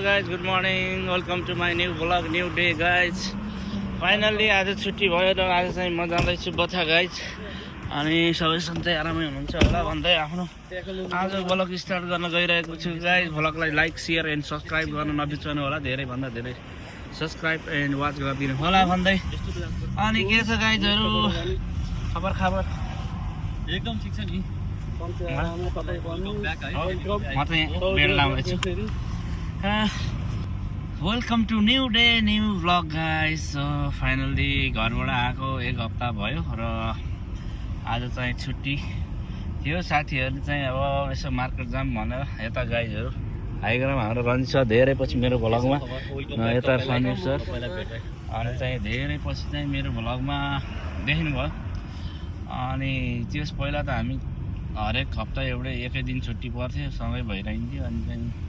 guys, good morning. Welcome to my new vlog, new day guys. Finally आज छुट्टी भयो र आज चाहिँ म जाँदैछु बथा गाइज अनि सबै सन्चै आरामै हुनुहुन्छ होला भन्दै आफ्नो आज भ्लग स्टार्ट गर्न गइरहेको छु गाइज। भ्लगलाई लाइक शेयर एन्ड सब्सक्राइब गर्न नबिर्सनु होला, धेरै भन्दा धेरै सब्सक्राइब एन्ड वाच गरिदिनु होला भन्दै। अनि के छ गाइजहरु खबर एकदम ठिक छ नि। म चाहिँ बेड लाउँदैछु। Welcome to new day new vlog guys. So finally घरबाट आएको 1 हप्ता भयो र आज चाहिँ छुट्टी थियो। साथीहरूले चाहिँ अब यसो मार्केट जाम भनेर यता गाइजहरू हाइग्राम हाम्रो रन्जित सर धेरै पछि मेरो भ्लगमा, यता सनिल सर अनि चाहिँ धेरै पछि चाहिँ मेरो भ्लगमा देख्नुभयो। अनि त्यस पहिला त हामी हरेक हप्ता एकै दिन छुट्टी पर्थ्यो, सँगै भइरहन्थ्यो। अनि चाहिँ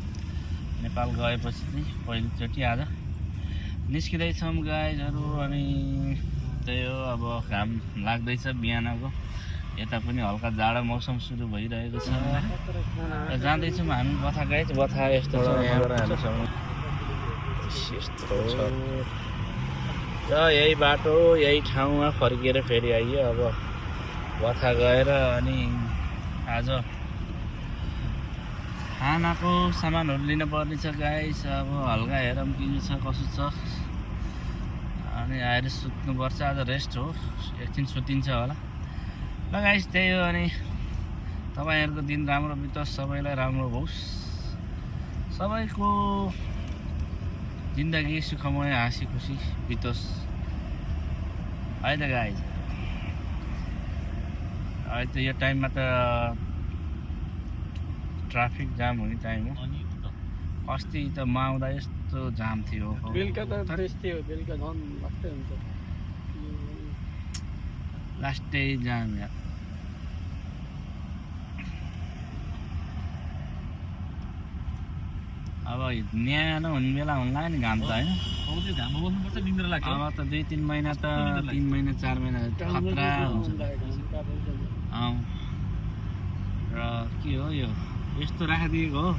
नेपाल गएपछि चाहिँ पहिलोचोटि आज निस्किँदैछौँ गाइजहरू। अनि त्यही हो, अब घाम लाग्दैछ बिहानको, यता पनि हल्का जाडो मौसम सुरु भइरहेको छ र जाँदैछौँ हामी बथा गाइज। बथा यस्तो छ र यही बाटो यही ठाउँमा फर्किएर फेरि आइयो अब बथा गएर। अनि आज खानाको सामानहरू लिन पर्ने छ गाइस। अब हल्का हेरौँ के छ कसो छ। अनि आएर सुत्नुपर्छ, आज रेस्ट हो, एकछिन सुतिन्छ होला ल गाइस। त्यही हो। अनि तपाईँहरूको दिन राम्रो बितोस्, सबैलाई राम्रो होस्, सबैको जिन्दगी सुखमय हाँसी खुसी बितोस् है त गाइस। अहिले त यो टाइममा त ट्राफिक जाम हुने टाइम हो। अस्ति त म आउँदा यस्तो जाम थियो, बेलुका त त्यस्तै हो, बेलुका झन् लास्टै हुन्छ, लास्टै जाम यार। अब न्यानो हुने बेला हुन्ला नि घाम त होइन। घाममा बस्नुपर्छ, निन्द्रा लाग्छ। अब त 2-3 महिना त 3 महिना 4 महिना खतरा हुन्छ। र के हो यो यस्तो राखिदिएको हो,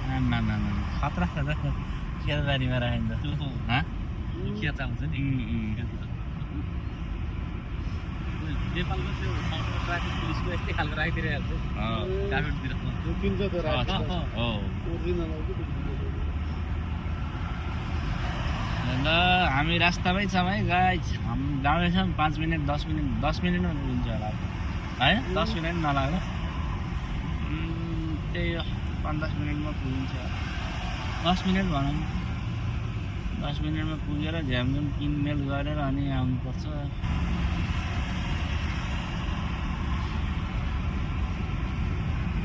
आमा खतरा छ त। खेतबारीमा राखिन्छ खेचा हुन्छ नि। नेपालमा त्यो ट्राफिक पुलिसको यस्तै खालको राखिदिइरहेको हुन्छ काठमाडौँतिर जोकिन्छ त राख्छ हो। ल हामी रास्तामै छौँ है गाइज। हामी जाँदैछौँ 5 मिनट 10 मिनटमा पुगिन्छ होला है, 10 मिनट नलाग्नु। त्यही हो, 5-10 मिनटमा पुगिन्छ, 10 मिनट भनौँ। 10 मिनटमा पुगेर झ्यामझुम किनमेल गरेर अनि आउनुपर्छ।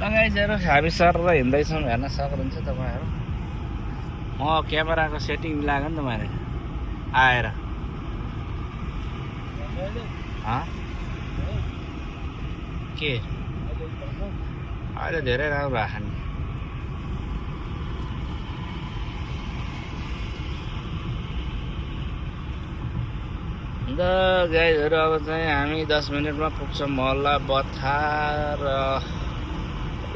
लगाइसकेर हामी सर र हिँड्दैछौँ, हेर्न सक्नुहुन्छ तपाईँहरू। म क्यामेराको सेटिङ मिलाएको नि त मैले आएर के अहिले धेरै राम्रो आएको नि। अन्त गाइजहरू अब चाहिँ हामी 10 मिनटमा पुग्छौँ मोहल्ला बथा र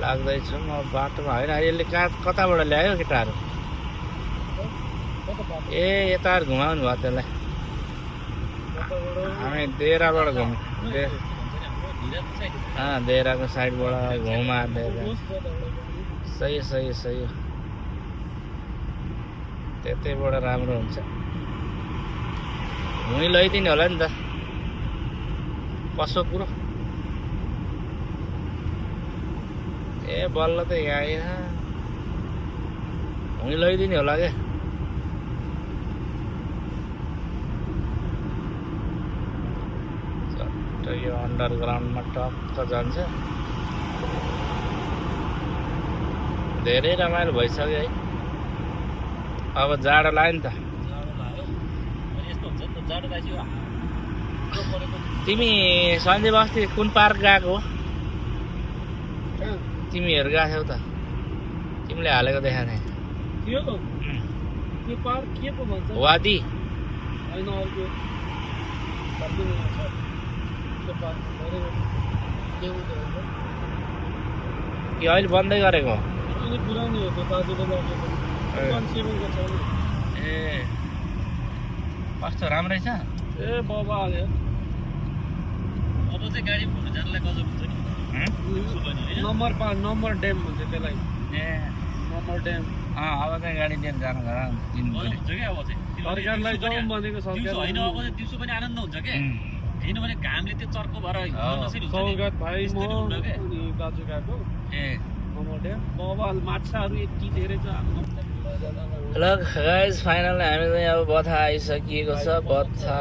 लाग्दैछौँ अब बाटोमा होइन। यसले कताबाट ल्यायो केटाहरू? ए यताहरू घुमाउनु भयो त्यसलाई। हामी देराबाट देराको साइडबाट घुमाएर सही हो, त्यतैबाट राम्रो हुन्छ। हुँ लैदिने होला नि त, कसो कुरो। ए बल्ल त यहाँ हुँ लैदिने होला क्या। यो अन्डरग्राउन्डमा टक्क जान्छ। धेरै रमाइलो भइसक्यो है। अब जाडो लाग्यो नि त। तिमी सन्जय बस्ती कुन पार्क गएको हो? तिमीहरू गएको थियौ त, तिमीले हालेको देखा थिएँ। वादी कि अहिले बन्दै गरेको? पुरानो हो त्यो ताजोले लगेको। ए कस्तो राम्रै छ ए बाबा अब चाहिँ गाडी घुम्नु जानलाई गजब हुन्छ नि नम्बर ड्याम भन्छ त्यसलाई ए नम्बर ड्याम अब चाहिँ गाडी लिएर जानु घर हुन्छ क्या अब चाहिँ सरकारलाई जाउँ भनेको सरकार होइन अब चाहिँ दिउँसो पनि आनन्द हुन्छ क्या किन भने घामले त्यो चर्को भएर सौगात भाइ म अनि दाजु गएको ए नम्बर ड्याम बाबा माछाहरू यति धेरै छ ल गाइस फाइनली हामी चाहिँ अब बथा आइसकिएको छ बथा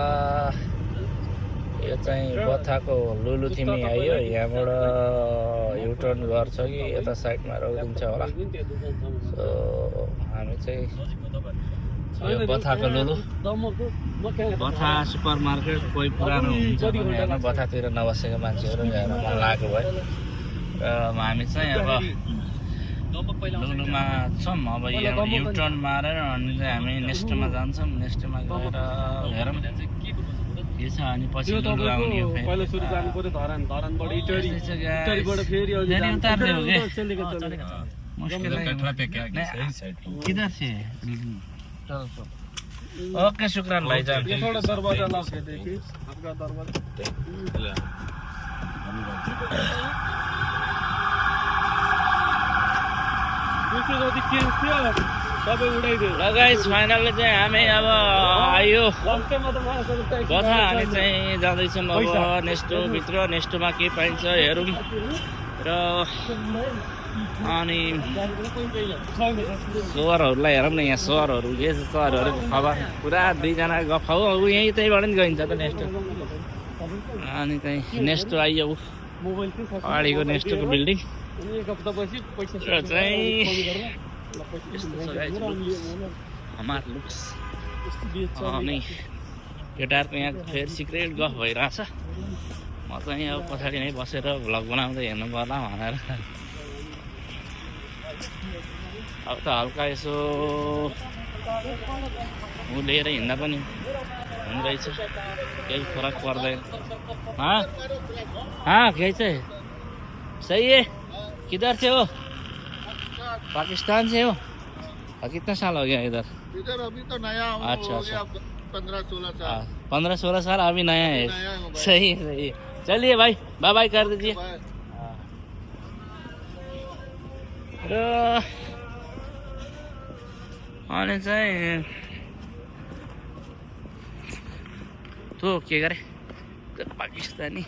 यो चाहिँ बथाको लुलुथिमी आयो यहाँबाट युटर्न गर्छ कि यता साइडमा रोकिदिन्छ होला सो हामी चाहिँ यो बथाको लुलु बथा सुपर मार्केट कोही पुरानो हुन्छ भने हेर्नु बथातिर नबसेको मान्छेहरू हेर्न मन लागेको भयो र हामी चाहिँ अब लुलुमा छौँ अब यहाँ युटर्न मारेर अनि चाहिँ हामी नेक्स्टमा जान्छौँ नेक्स्टमा गएर हेरौँ के छ अनि पछि लुलु आउने हो पहिला सुरु जानु पर्यो धरानबाट इटरीबाट फेरि उतार्ने हो किधर से ओके शुक्रान भाईजान ये थोड़ा दरवाजा लॉक है देखिए आपका दरवाजा दूसरी जति चेन्ज थियो सबै उडाइदियो ल गाइस फाइनली चाहिँ हामी अब आयो बथा हामी चाहिँ जाँदैछौँ अब नेस्टोभित्र नेस्टोमा के पाइन्छ हेरौँ र अनि सहरहरूलाई हेरौँ न यहाँ सहरहरू के छ सहरहरूको खबर पुरा दुईजना गफ हो यहीँ त्यहीँबाट नि गइन्छ त नेस्टो अनि चाहिँ नेस्टो आइयो अगाडिको नेस्टोको बिल्डिङ र चाहिँ हमार लुक्स अनि केटाहरूको यहाँ फेरि सिक्रेट गफ भइरहेछ म चाहिँ अब पछाडि नै बसेर भ्लग बनाउँदै हेर्नु पर्ला भनेर अब त हल्का यसो लिएर हिँड्दा पनि हुँदैछ केही फरक पर्दैन क्या चाहिँ सही है किधर से हो पाकिस्तान से हो कितना साल हो गया इधर अभी तो नया अच्छा 15-16 साल अभी नया है सही है चलिए भाई बाय बाय कर दीजिए र अनि चाहिँ तँ के गरे त्यो पाकिस्तानी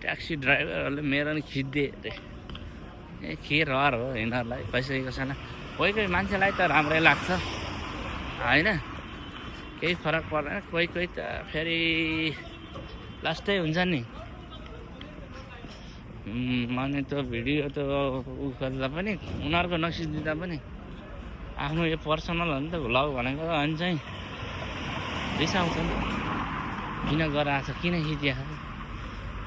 ट्याक्सी ड्राइभरहरूले मेरो नि खिचिदिए अरे ए के रहर हो यिनीहरूलाई कसै कसैलाई कोही कोही मान्छेलाई त राम्रै लाग्छ होइन केही फरक पर्दैन कोही कोही त फेरि लास्टै हुन्छ नि अनि त्यो भिडियो त उ गर्दा पनि उनीहरूको नक्सिस दिँदा पनि आफ्नो यो पर्सनल हो नि त भ्लग भनेको अनि चाहिँ रिसाउँछ नि किन गराएको छ किन खिचिएको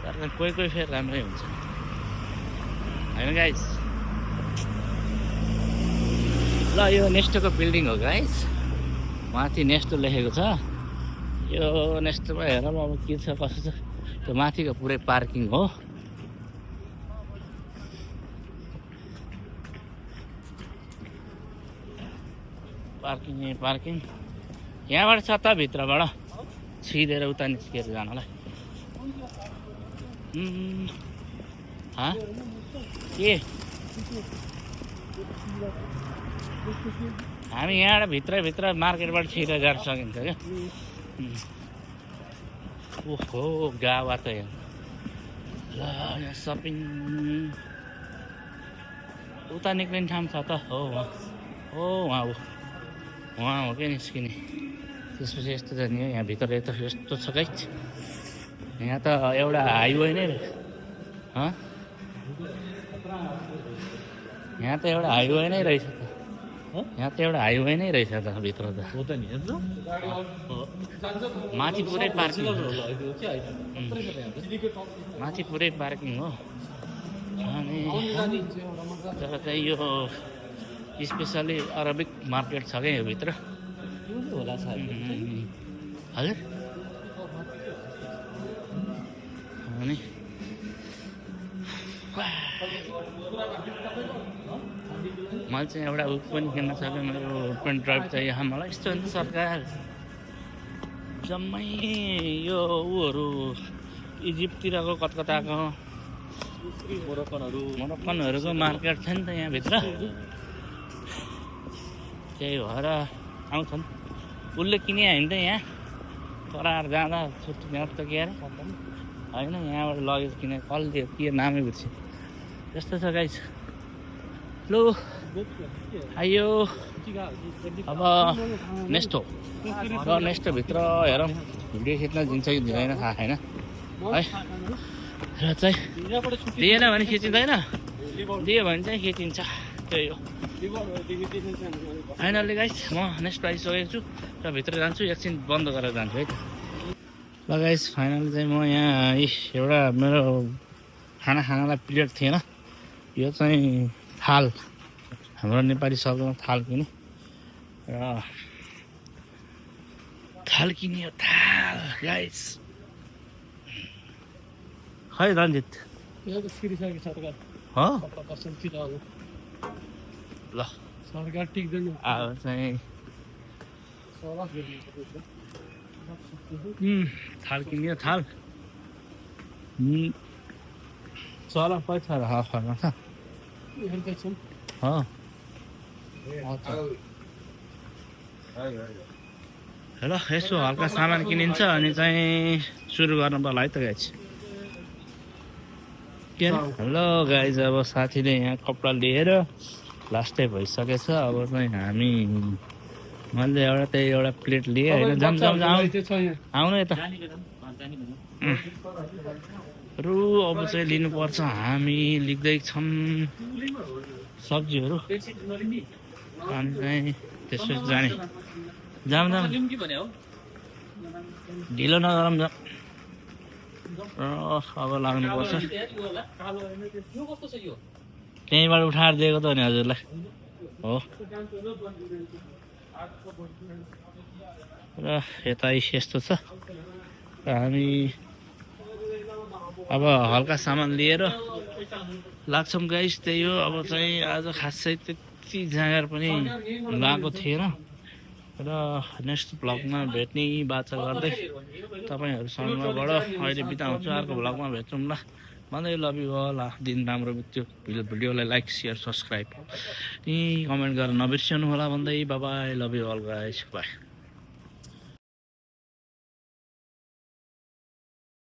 तर कोही कोही फेरि राम्रै हुन्छ होइन गाइस ल यो नेस्टोको बिल्डिङ हो गाइस माथि नेस्टो लेखेको छ यो नेस्टोमा हेरौँ अब के छ कसो छ त्यो माथिको पुरै पार्किङ हो पार्किङ यहाँबाट छ त भित्रबाट छिरेर उता निस्केर जानलाई के हामी यहाँबाट भित्र मार्केटबाट छिरेर जान सकिन्छ क्या ओहो गावा त यहाँ ल यहाँ सपिङ उता निक्लिने ठाउँ छ त हो वहाँ हो क्या निस्किने त्यसपछि यस्तो जाने हो यहाँ भित्र यता यस्तो छ गाइस यहाँ त एउटा हाइवे नै यहाँ त एउटा हाइवे नै रहेछ त यहाँ त एउटा हाइवे नै रहेछ त भित्र त हो त नि माथि पुरै पार्किङ माथि पुरै पार्किङ हो अनि तर चाहिँ यो स्पेसली अरबिक मार्केट छ क्या यो भित्र होला हजुर अनि मैले चाहिँ एउटा उप पनि किन्न सक्यो मेरो पेन ड्राइभ चाहिँ यहाँ मलाई यस्तो हुन्छ सरकार जम्मै यो उहरू इजिप्टतिरको कतकताको मोरक्कनहरूको मार्केट छ नि त यहाँभित्र त्यही भएर आउँछन् उसले किने होइन त यहाँ करार जाँदा छुट्टी जाँदा त के अरे होइन यहाँबाट लगेज किने कसले के नामै बिर्स्यो त्यस्तो छ गाइस लो आयो अब नेस्टो र नेस्टोभित्र हेरौँ भिडियो खिच्न दिन्छ कि दिँदैन थाहा छैन है र चाहिँ दिएन भने खिचिँदैन दियो भने चाहिँ खिचिन्छ त्यही हो फाइनल्ली गाइस म नेक्स्ट आइसकेको छु र भित्र जान्छु एकछिन बन्द गरेर जान्छु है त ल गाइस फाइनल्ली चाहिँ म यहाँ एउटा मेरो खानालाई प्लेट थिएन यो चाहिँ थाल हाम्रो नेपाली शब्दमा थाल किने र थाल किन्यो थाल गाइस खै रञ्जित हो ल सरकार टिक्दैन अब चाहिँ थाल किन्यो थाल चला पैसा हाफमा छ ल यसो हल्का सामान किनिन्छ अनि चाहिँ सुरु गर्नु पर्ला है त गाइज के हेलो गाइज अब साथीले यहाँ कपडा लिएर लास्टै भइसकेछ अब चाहिँ हामी मैले एउटा प्लेट लिएँ होइन जाम आउनु यता रु अब चाहिँ लिनुपर्छ हामी लिँदैछौँ सब्जीहरू अनि चाहिँ त्यसपछि जाने जाम ढिलो नगरौँ जाम अब लाग्नुपर्छ त्यहीँबाट उठाएर दिएको त नि हजुरलाई हो र यता यस्तो छ र हामी अब हल्का सामान लिएर लाग्छौँ गाइस त्यही हो अब चाहिँ आज खासै त्यति जाँगर पनि लगाएको थिएन र नेक्स्ट भ्लगमा भेट्ने बाचा गर्दै तपाईँहरूसँगबाट अहिले बिताउँछु अर्को भ्लगमा भेटौँ ल भन्दै लभ यु अल दिन राम्रो बित्यो भिडियोलाई लाइक सेयर सब्सक्राइब कमेन्ट गरेर नबिर्सिनु होला भन्दै bye love you all guys by